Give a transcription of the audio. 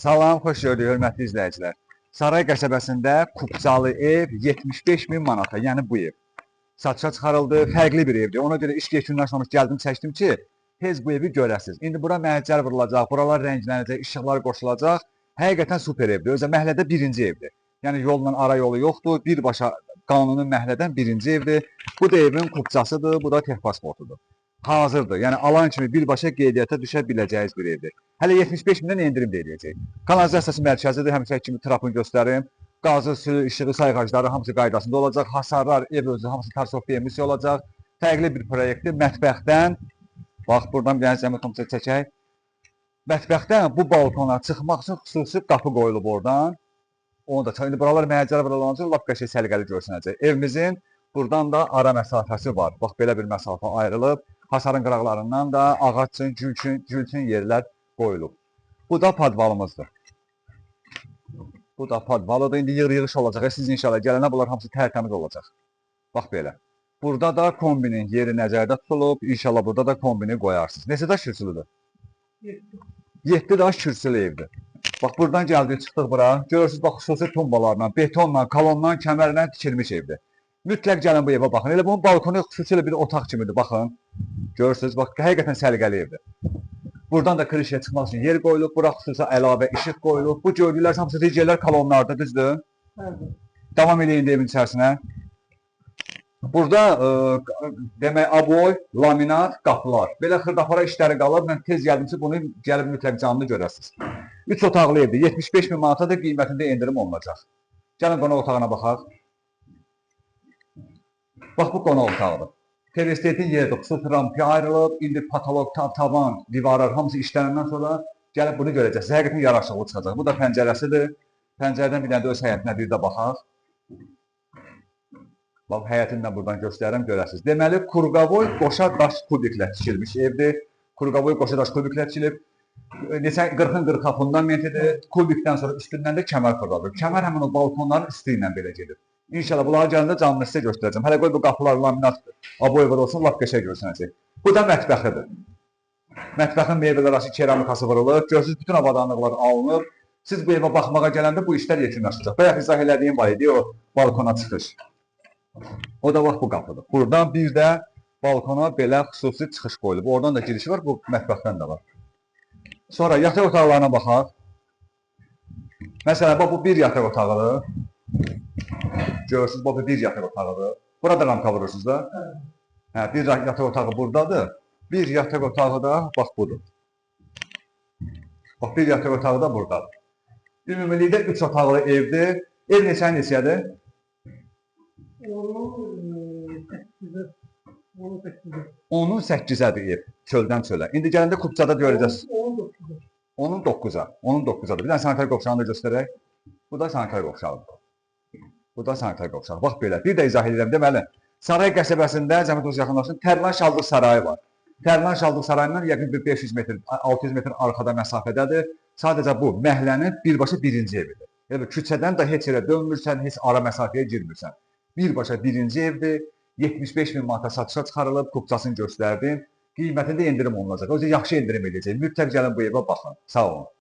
Salam, xoş gördük hörmətli izləyicilər. Saray qəsəbəsində kupçalı ev 75 min manata, yəni bu ev. Satışa çıxarıldı, fərqli bir evdir. Ona görə iş yekunlaşmamış gəldim, çəkdim ki, tez bu evi görəsiniz. İndi bura məhəccər vurulacaq, buralar rənglənəcək, işıqlar qoşulacaq. Həqiqətən super evdir. Özə məhəllədə birinci evdir. Yəni yolla ara yolu yoxdur. Birbaşa qanuni məhəllədən birinci evdir. Bu da evin kupçasıdır, bu da texpasportudur. Hazırdır. Yəni alan kimi birbaşa qeydiyyata düşə biləcəyiniz bir evdir. Hələ 75 mindən endirim də eləyəcək. Kanalizasiyası mərkəzidir, həmişə kimi trapını göstərim. Qazı, suyu, işığı, sayğacları hamısı qaydasında olacaq. Hasarlar, ev özü hamısı tarsofta emissiya olacaq. Fərqli bir proyektdir. Mətbəxdən, bax buradan bir dənə zəhmət olmasa çəkək. Mətbəxdən bu balkona çıxmaq üçün xüsusi qapı qoyulub oradan. Onu da indi buralar məhəccər vurulan üçün lap qəşəng səliqəli görsənəcək. Evimizin buradan da ara məsafəsi var. Bax belə bir məsafə ayrılıb. Hasarın qıraqlarından da ağac üçün, gül üçün, gül üçün yerlər qoyulub. Bu da podvalımızdır. Bu da podvalıdır. İndi yığ-yığış olacaq. Siz inşallah gələnə bunlar hamısı tərtəmiz olacaq. Bax belə. Burada da kombinin yeri nəzərdə tutulub. İnşallah burada da kombini qoyarsınız. Neçə daş kürsülüdür? 7 daş kürsülü evdir. Bax buradan gəldik, çıxdıq bura. Görürsüz bax xüsusi tumbalarla, betonla, kolonla, kəmərlə tikilmiş evdir. Mütləq gəlin bu evə baxın. Elə bunun balkonu xüsusilə bir otaq kimidir. Baxın. Görürsüz, bax həqiqətən səliqəli evdir. Buradan da krişaya çıxmaq üçün yer qoyulub, bura xüsusi əlavə işıq qoyulub. Bu gördüklər hamısı rigerlər kolonlarda, düzdür? Bəli. Davam eləyin indi evin içərisinə. Burada demək aboy, laminat, qapılar. Belə xırdapara işləri qalıb. Mən tez gəldim ki, bunu gəlib mütləq canlı görəsiniz. 3 otaqlı evdir. 75 min manata da qiymətində endirim olunacaq. Gəlin qonaq otağına baxaq. Bax bu qonaq otağıdır. Telestetin yeridir. Xüsusi rampa ayrılıb. İndi patolog, tavan, divarlar hamısı işlənəndən sonra gəlib bunu görəcəksiniz. Həqiqətən yaraşıqlı çıxacaq. Bu da pəncərəsidir. Pəncərədən bir dənə də öz həyətinə bir də baxaq. Bax həyətini də buradan göstərirəm, görəsiniz. Deməli, kurqavoy qoşa daş kubiklə tikilmiş evdir. Kurqavoy qoşa daş kubiklə tikilib. Neçə 40-ın 40-a fundamentidir. Kubikdən sonra üstündən də kəmər fırladılır. Kəmər həmin o balkonların üstü ilə belə gedir. İnşallah bunları gələndə canlı sizə göstərəcəm. Hələ qoy bu qapılar laminat aboy var olsun, lap qəşəng görsənəcək. Bu da mətbəxidir. Mətbəxin meyvələr arası keramikası vurulub. Görürsünüz, bütün avadanlıqlar alınıb. Siz bu evə baxmağa gələndə bu işlər yekunlaşacaq. Bayaq izah elədiyim var idi o balkona çıxış. O da bax bu qapıdır. Buradan bir də balkona belə xüsusi çıxış qoyulub. Oradan da girişi var, bu mətbəxdən də var. Sonra yataq otaqlarına baxaq. Məsələn, bax bu bir yataq otağıdır. Görürsünüz, bax bu bir yataq otağıdır. Burada ramka vurursunuz da. Hə, bir yataq otağı buradadır. Bir yataq otağı da bax budur. Bax bir yataq otağı da buradadır. Ümumilikdə 3 otaqlı evdir. Ev neçə neçədir? Onun 8'e. Onun 8'e. Onun 8-ədir ev, çöldən çölə. İndi gələndə kupçada görəcəksiniz. Onun 9'a. Onun 9-a. Onun 9-adır. Bir dənə sanitar qovşağını da göstərək. Bu da sanitar qovşağıdır. Bu da sanitar qovşağı. Bax belə. Bir də izah edirəm. Deməli, Saray qəsəbəsində zəhmət olmasa yaxınlaşın, Tərlan Şaldıq Sarayı var. Tərlan Şaldıq Sarayından yəqin bir 500 metr, 600 metr arxada məsafədədir. Sadəcə bu məhəllənin birbaşa birinci evidir. Elə bil, küçədən də heç yerə dönmürsən, heç ara məsafəyə girmirsən. Birbaşa birinci evdir. 75 min manata satışa çıxarılıb, kupçasını göstərdim. Qiymətində endirim olunacaq. Özü yaxşı endirim edəcək. Mütləq gəlin bu evə baxın. Sağ olun.